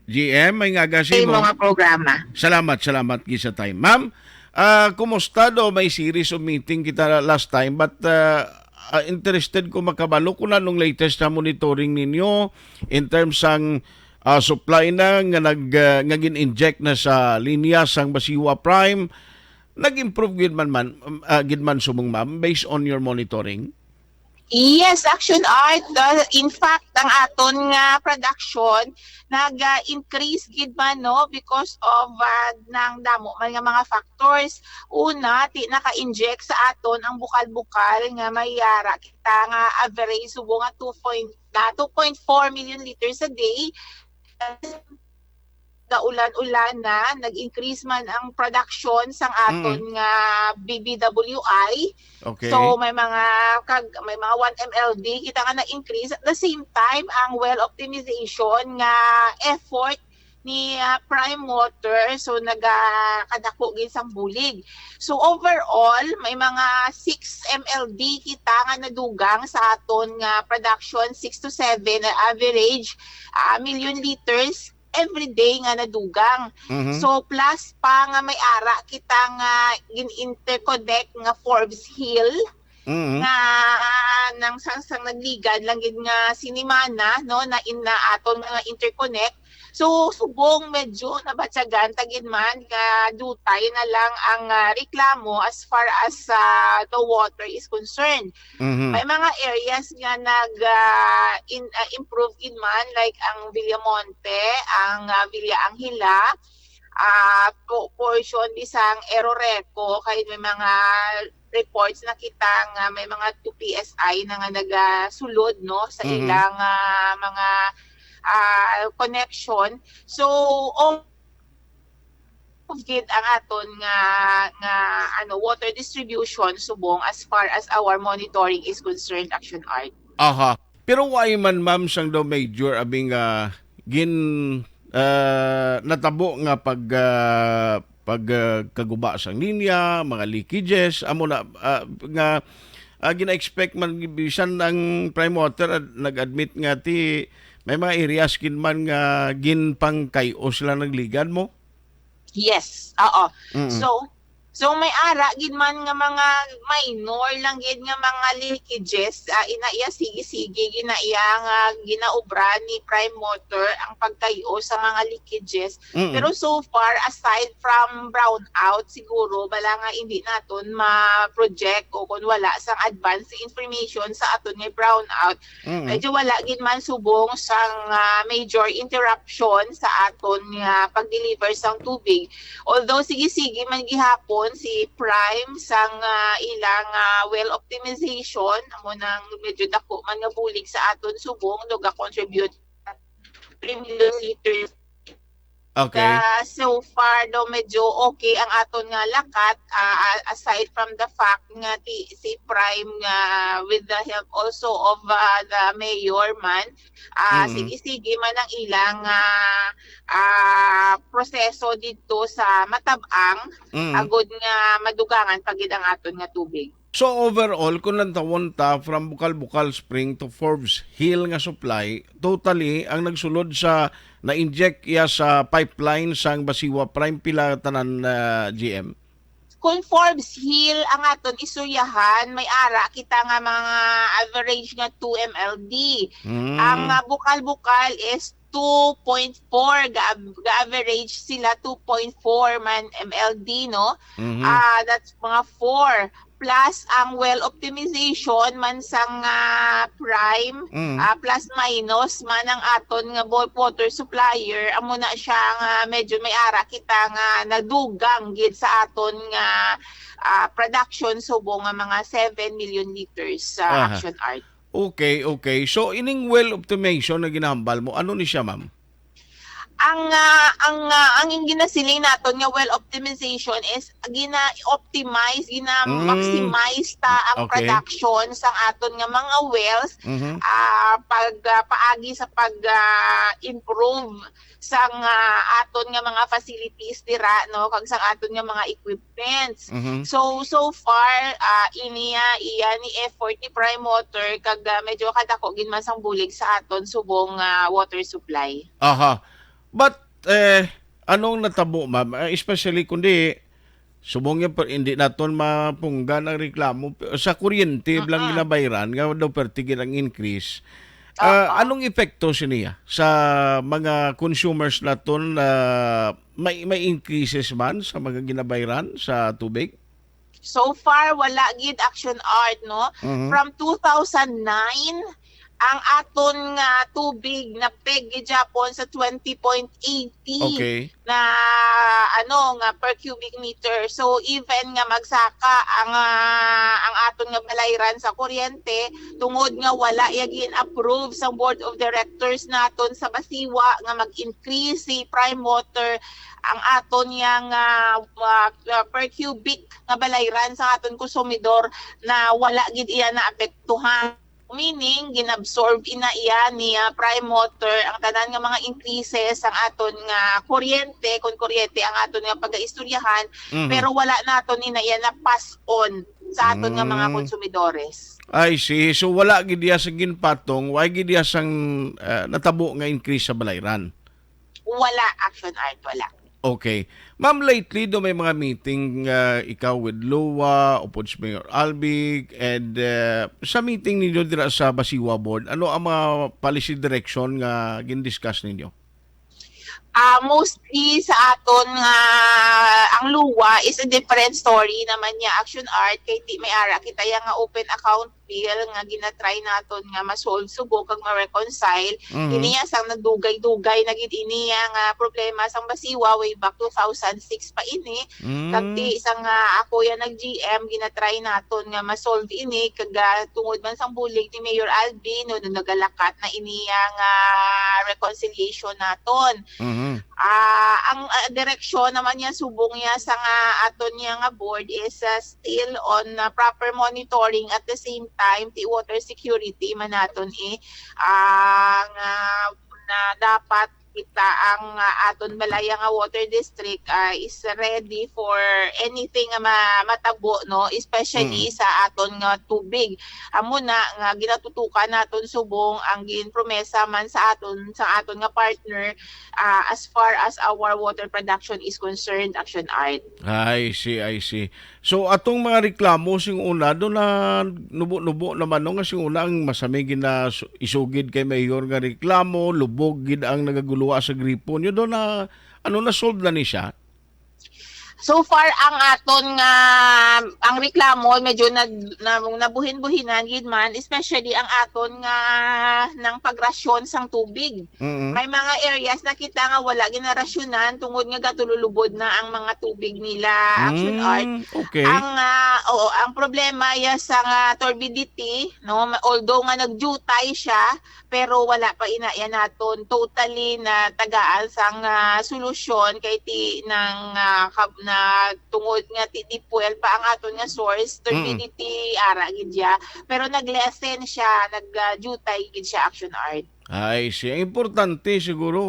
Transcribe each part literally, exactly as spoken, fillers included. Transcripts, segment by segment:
G M, may nga sa imo nga programa. Salamat, salamat gid sa time. Ma'am, ah, kumusta do? May series of meeting kita last time, but, ah, ah, interested ko makabalo kung anong latest sa monitoring ninyo in terms sang, ah, supply na nga nag, ah, nga gin-inject na sa linya sang Basiwa Prime. Nag-improve gid man, man, ah, gid man subong, ma'am, based on your monitoring? Yes, Action Art. Uh, in fact, ang aton nga production nag-increase gid man, no, because of, uh, nang damo man nga mga factors. Una, ti naka-inject sa aton ang bukal-bukal nga may yara kita nga average subong nga two point, ah, two point four million liters a day. Gaulan-ulan na, nag-increase man ang production sang aton nga B B W I. Okay. So, may mga kag-, may mga one M L D kita nga na-increase. At the same time, ang well optimization nga effort ni, ah, Prime Water, so, nagakadako gid sang bulig. So, overall, may mga six M L D kita nga nadugang sa aton nga production, six to seven na average, ah, million liters every day nga nadugang. Mhm. So, plus pa nga may ara kita nga gin-interconnect nga Forbes Hill, mhm, nga nang sang, sang nagligad lang gid nga sinimana, no, na in, na aton nga interconnect. So, subong medyo nabatyagan ta gid man nga dutay na lang ang, ah, reklamo as far as, ah, the water is concerned. Mhm. May mga areas nga nag, ah, in, ah, improve gid man, like ang Villamonte, ang, ah, Villa Angela, ah, po-, portion bisang Eroreco, kay may mga reports na kita nga may mga two P S I na nga nagasulod, no, sa, mhm, ilang, ah, mga, ah, connection. So, o-, gid ang aton nga, nga, ano, water distribution subong as far as our monitoring is concerned, Action Art. Aha. Pero why man, ma'am, sang daw major abi nga gin, ah, natabo nga pag, ah, pag, ah, kaguba sang linya, mga leakages, amo na, ah, nga, ah, gina-expect man, bisan ang Prime Water ad-, nag-admit nga ti may mga areas gid man nga ginpangkay-os lang nagligad mo? Yes, oo. Mm. So, so may ara gid man nga mga minor lang gid nga mga leakages, ah, ina iya sige-sige, gina iya nga ginaobra ni Prime Water ang pagkay-os sa mga leakages. Mm. Pero so far, aside from brownout, siguro, bala nga hindi naton ma-project o kung wala sang advance information sa aton nga brownout, Mm. medyo wala gid man subong sang, ah, major interruption sa aton nga pag-deliver sang tubig. Although sige-sige man gihapon si Prime sang, ah, ilang, ah, well optimization, amo nang medyo dako man nga bulig sa aton subong, no, ga-contribute three million liters. Okay. Ah, so far daw medyo okay ang aton nga lakat, ah, a-, aside from the fact nga ti-, si Prime nga with the help also of, ah, the mayor man, ah, Mm. sige-sige man ang ilang, ah, ah, proseso didto sa Matab-ang, Mm. agod nga madugangan pa gid ang aton nga tubig. So, overall, kung lantawon ta from Bukal-Bukal Spring to Forbes Hill nga supply, totally, ang nagsulod sa na-inject iya sa pipeline sang Basiwa Prime, pila tanan, ah, G M? Kung Forbes Hill ang aton istoryahan, may ara kita nga mga average nga two M L D. Mm. Ang, ah, Bukal-Bukal is two point four, ga-, ga-average sila two point four man M L D, no? Mhm. Ah, that's mga four. Plus ang well optimization man sang, ah, Prime, Mm. ah, plus minus man ang aton nga bo-, water supplier, amo na siya nga medyo may ara kita nga nadugang gid sa aton nga, ah, production subong nga mga seven million liters sa Aha. Action Art. Okay, okay. So, ining well optimization na ginahambal mo, ano ni siya, ma'am? Ang, ah, ang, ah, ang ginasiling naton nga well optimization is gina-optimize, Mm. gina-maximize ta ang Okay. production sang aton nga mga wells, Mhm. ah, pag, ah, paagi sa pag, ah, improve sang, ah, aton nga mga facilities dira, no, kag sang aton nga mga equipments. Mhm. So, so far, ah, ini, ah, iya ni effort ni Prime Water kag, ah, medyo kadako gid man sang bulig sa aton subong, ah, water supply. Aha. But, eh, anong natabo, ma'am? Ah, especially kundi, subong niya, pa-, hindi naton mapunggan ang reklamo. Sa kuryente lang, mm-mm, ginabayran, nga daw perti gid ang increase. Ah, oo, anong epekto siniya sa mga consumers naton? Ah, may, may increases man sa mga ginabayran sa tubig? So far, wala gid, Action Art, no? Mhm. From two thousand nine, ang aton nga tubig na peg gid gyapon sa twenty point eighty, okay, na, ano, nga per cubic meter. So, even nga magsaka ang, ah, ang aton nga balayran sa kuryente, tungod nga wala ya gin-approve sang Board of Directors naton sa Basiwa nga mag-increase si Prime Water ang aton yang, ah, ah, per cubic nga balayran sa aton konsumidor na wala gid iya naapektuhan. Meaning, ginabsorb ina iya ni, ah, Prime Water ang tanan nga mga increases sang aton nga kuryente, kung kuryente ang aton nga pagaistoryahan, mhm, pero wala naton ina iya na pass on sa aton nga mga, mm, konsumidores. I see. So, wala gid iya sa ginpatong, wala gid iya sang, ah, natabo nga increase sa balayran? Wala, Action Art, wala. Okay. Ma'am, lately do may mga meeting, ah, ikaw with LUWA, upod si Mayor Albi, and, ah, sa meeting ninyo dira sa Basiwa Board, ano ang mga policy direction nga gin-discuss ninyo? Ah, mostly sa aton nga ang LUWA is a different story naman niya, Action Art, kay di may ara kita ya nga open account bill nga ginatry naton nga ma-solve subong kag ma-reconcile. Mhm. Ini ya sang nagdugay-dugay na gid ini ya nga problema sang Basiwa way back two thousand six pa ini. Mm. Kag ti sang, ah, ako ya nag-G M, ginatry naton nga ma-solve ini kag, ah, tungod man sang bulig ni Mayor Alvin, no, no, nagalakat na ini ya nga reconciliation naton. Mhm. Ah, ang, ah, direksyon naman niya subong niya sa nga aton niya nga board is, ah, still on, ah, proper monitoring. At the same time, ti water security man naton, eh, ah, nga na dapat kita ang, ah, aton balaya nga water district, ah, is ready for anything nga ma-, matabo, no, especially, mm, sa aton nga tubig. Amo na nga ginatutukan naton subong ang ginpromesa man sa aton, sa aton nga partner, ah, as far as our water production is concerned, Action Art. I see, I see. So, atong mga reklamo sing una, do na nubo-nubo naman, no, nga sing una ang masami gina-, isugid kay Mayor nga reklamo, lubog gid ang nagaguluwa sa gripo nyo. Do na, ano, na-solve na ni siya? So far, ang aton nga, ang reklamo, medyo nag-, na-, nabuhin-buhinan gid man, especially ang aton nga nang pagrasyon sang tubig. Mm-mm. May mga areas na kita nga wala ginarasyonan tungod nga gatululubod na ang mga tubig nila, Action Art. Mm, okay. Ang, ah, oo, ang problema ya sa nga turbidity, no, ma-, although nga nagjutay siya, pero wala pa ina yan naton totally na tagaan sang, ah, solusyon kay ti nang, ah, kab-, na tungod nga ti deep well pa ang aton nga source, mm, turbidity, ara gid siya. Pero nag-lessen siya, nag, ah, jutay gid siya, Action Art. I see. Ang importante siguro,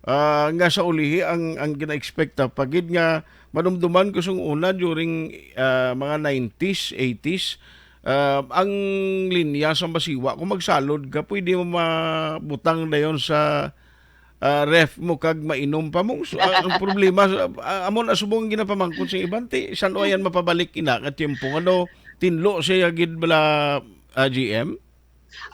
ah, nga sa ulihi ang, ang gina-expect ta pa gid nga madumduman ko sung una during, ah, mga nineties, eighties, ah, ang linya sa Basiwa, kung magsalod ka, pwede mo mabutang dayon sa, ah, ref mo kag mainom pa mo. So, ah, ang problema, ah, amo na subong ginapamangkot sa iban, ti, san o ayan mapabalik ina nga tiyempo? Ano, tinlo siya gid bala, ah, G M?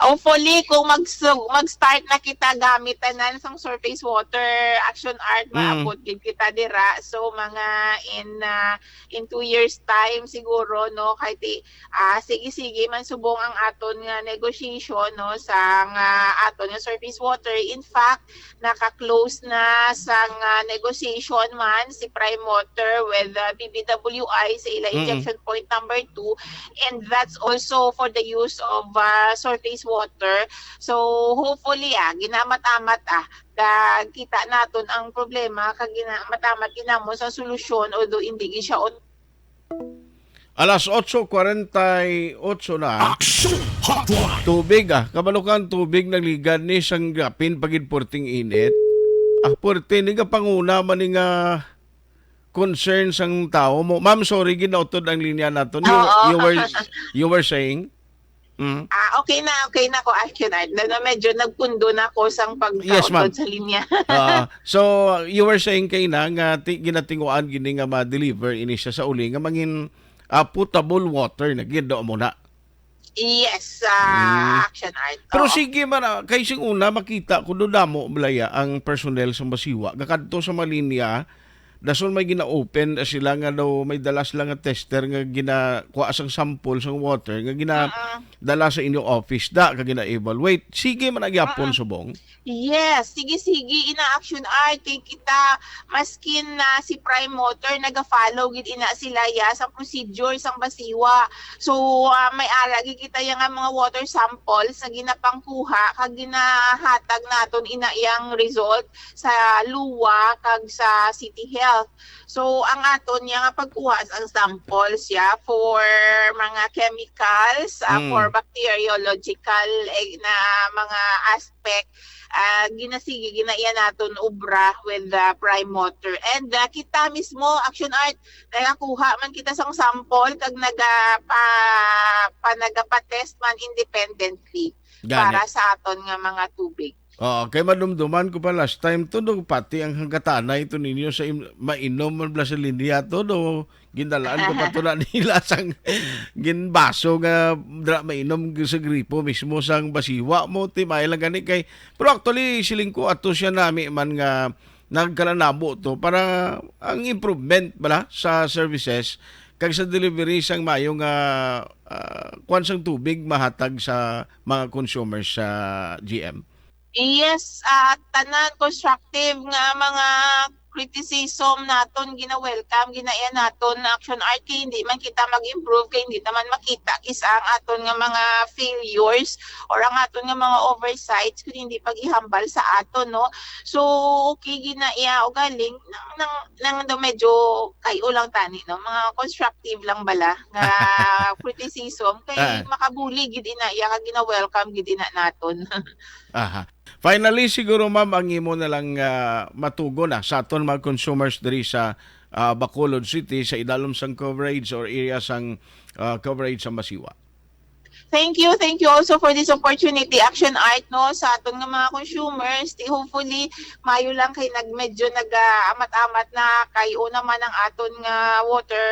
Hopefully, kung mag-, mag-start na kita gamit tanan sang surface water, Action Art, mm, maabot gid kita dira. So, mga in, ah, in two years time siguro, no, kay ti, ah, sige-sige man subong ang aton nga negotiation, no, sa nga aton nga surface water. In fact, naka-close na sang, ah, negotiation man si Prime Water with, ah, B B W I sa ila, mm-mm, injection point number two, and that's also for the use of, ah, surface water. So, hopefully, ah, ginamat-amat, ah, ga-, kita naton ang problema, kag ginamat-amat ginamon sa solusyon, although hindi gid siya on Alas otso kwarenta y otso na. Action Hotline. Tubig, ah. Kabalo ka ang tubig, nagligad ni sang gapin pagid puwerteng init. Ah, puwerte ni, gapanguna man ni nga concern sang tawo mo. Ma'am, sorry, ginautod ang linya naton. You, oo, you were, you were saying? Mm. Ah, okay na, okay na ko, Action Art. Na, na medyo nagpundo na ko sang Yes, ma'am. pagkaundod sa linya. Ah, so, you were saying kay na nga ti- ginatinguan gini nga ma-deliver ini siya sa uli nga mangin ah, potable water na gid do mo na. Yes, ah, Action Art. Pero Oo. Sige man, ah, kay sing una makita ko do damo balaya ang personnel sa Masiwa gakadto sa mga linya. Dason may gina-open sila nga daw may dala sila nga tester nga ginakuha sang sample sang water nga gina Mm-mm. dala sa inyo office da ka gina-evaluate. Sige man ang yapon Mm-mm. Subong. Yes, sige sige ina, Action Art, kay kita maskin na si Prime Water naga-follow gid ina sila ya sa procedure sang Basiwa. So ah, may ara gid kita ya nga mga water samples nga ginapangkuha kag ginahatag naton ina yang result sa luwa kag sa City Health. So ang aton ya nga pagkuha sang samples ya for mga chemicals, ah, Mm. for bacteriological eh, na mga aspect, ah, ginasige ginaiya naton obra with the Prime Water. And ah, kita mismo, Action Art, nagakuha man kita sang sample kag naga pa, pa nagapa-test man independently Gani. Para sa aton nga mga tubig. Oo, kay madumduman ko pa last time to do pati ang hanggatanay to ninyo sa im- mainom man bala sa linya to do gindalaan ko pa to na nila sang ginbaso nga dra mainom sa gripo mismo sang Basiwa mo ti may lang gani kay pero actually siling ko ato siya nami man nga nagkalanabo to para ang improvement bala sa services kag sa delivery sang mayo nga ah, kuwan sang tubig mahatag sa mga consumers sa G M. Yes, ah, tanan constructive nga mga criticism naton gina-welcome, ginaiya naton na Action Art kay hindi man kita mag-improve kay hindi naman makita kis ang aton nga mga failures or ang aton nga mga oversights kung hindi pag-ihambal sa aton, no. So okay, ginaiya o galing nang nang, nang daw medyo kay ulang tani, no, mga constructive lang bala nga criticism kay Ah. Makabuli gid ina iya kag gina-welcome gid ina naton. Aha. Finally, siguro ma'am, ang imo na lang ah, matugon na sa aton mga consumers diri sa ah, Bacolod City sa idalom sang coverage or area sang ah, coverage sa Masiwa. Thank you, thank you also for this opportunity, Action Art, no, sa aton nga mga consumers. Di hopefully mayo lang kay nag medyo nag-amat-amat na kay una man ang aton nga water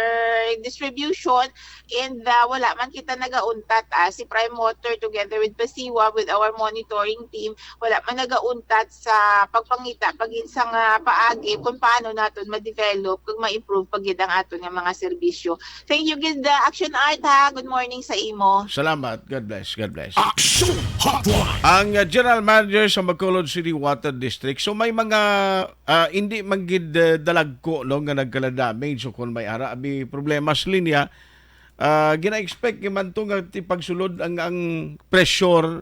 distribution and ah, wala man kita nagauntat ah, si Prime Water together with Pasiwa with our monitoring team wala man nagauntat sa pagpangita pagin sa nga paagi kung paano naton ma-develop kag ma-improve pa gid ang aton nga mga serbisyo. Thank you gid, uh, Action Art, ha. Good morning sa imo. Salamat. God bless. God bless. Action Hotline. Ang uh, General Manager sa Bacolod City Water District, so may mga uh, hindi man gid uh, dalagko no nga nagkala-damage, so kung may ara abi problema sa linya, uh, gina-expect man to nga ti pagsulod ang ang pressure